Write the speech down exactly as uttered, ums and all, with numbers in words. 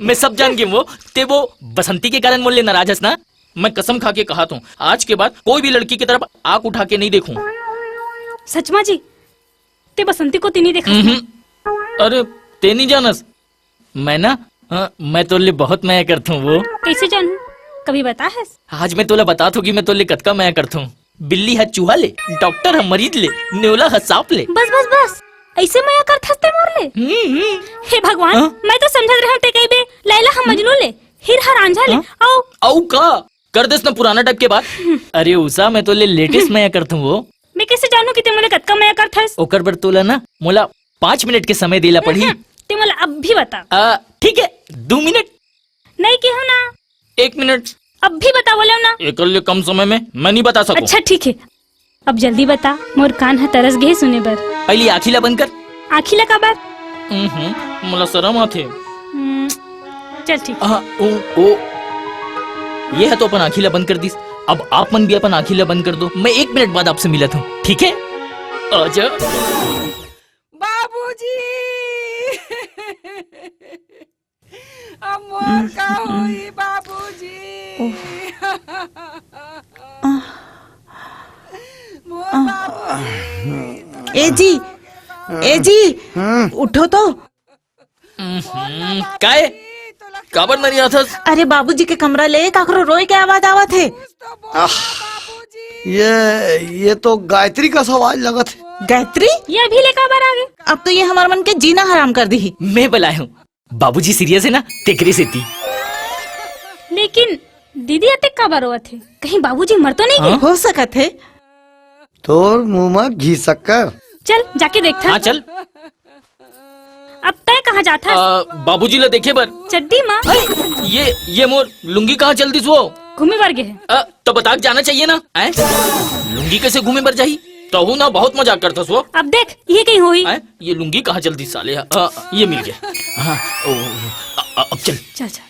मैं सब जान गेंव वो। ते वो बसंती के कारण मोर ले नाराज हस ना? मैं कसम खा के कहत हंव, आज के बाद कोई भी लड़की के तरफ आंख उठा के नहीं देखहूं। सच मा जी? ते बसंती कोती नहीं देखस ना? हम्म। अरे, ते नहीं जानस, मैं ना, अ, मैं तोर ले बहुत मया करत हंव वो। कइसे जानहूं? कभी बताहस? आज मैं तोला बतात हंव कि मैं तोर ले कतका मया करत हंव। बिल्ली ह चूहा ले, डॉक्टर ह मरीज ले, नेवला ह सांप ले। बस, बस, बस। अइसे मया करत हस ते मोर ले? हम्म, हम्म। हे भगवान, हाँ? मैं तो समझत रहेंव ते कहिबे लैला ह मजनू ले, हीर ह रांझा ले, हाँ? अउ अउ का? कर देस ना पुराना टाइप के बात। अरे उषा, मैं तोर ले latest मया करत हंव वो। मैं कइसे जानहूं कि ते मोर ले कतका मया करत हस? ओकर बर तोला ना मोला पाँच मिनट के समय देला पड़ही। हम्म, ते मोला अभी बता। आ, ठीक है, दू मिनट। नहीं केहेंव ना। एक मिनट। अभी बता बोलेंव ना। एकर ले कम समय में मैं नहीं बता सकंव। अच्छा ठीक है, अब जल्दी बता, मोर कान ह तरस गे हे सुने बर। पहली आँखी ला बंद कर। आँखी ला काबर? हम्म, मोला शरम आथे। हम्म, चल ठीक। हाँ, ओ, ओ। ये ह तो अपन आँखी ला बंद कर दिस। अब आप मन भी अपन आँखी ला बंद कर दो। मैं एक मिनट बाद आपसे मिलत हंव, ठीक है? आजा। बाबूजी। अब मोर का होई बाबूजी? मोर बाबूजी। ए जी, ए जी, उठो तो। हम्म, काय? काबर नरियाथस? अरे बाबूजी के कमरा ले काकरो रोए के आवाज आवत हे। आह, ये, ये तो गायत्री का आवाज लगत हे। गायत्री? ये अभी ले काबर आ गे? अब तो ये हमर मन के जीना हराम कर दिही। मैं बलाए हंव। बाबूजी serious हे ना, तेकरे सेती। लेकिन दीदी अतेक काबर रोवत हे? कहीं बाबूजी मर तो नहीं गे? हाँ? हो सकत हे। तोर मुंह म घी शक्कर। चल, जाके देखथन। हाँ, चल। अब तैं कहाँ जाथस? आ, बाबूजी ला देखे बर। चड्डी म? अरे, ये, ये मोर लुंगी कहाँ चल दिस वो? घूमे बर गे हे। आ, तो बता के जाना चाहिए ना, हैं? लुंगी कैसे घूमे बर जाही? तहू ना बहुत मजाक करथस वो। अब देख, ये कहीं होही। हैं? ये लुंगी कहाँ चल दिस साले? आ, ये मिल गया। हाँ, ओ, आ, आ, अब चल। चल, चल।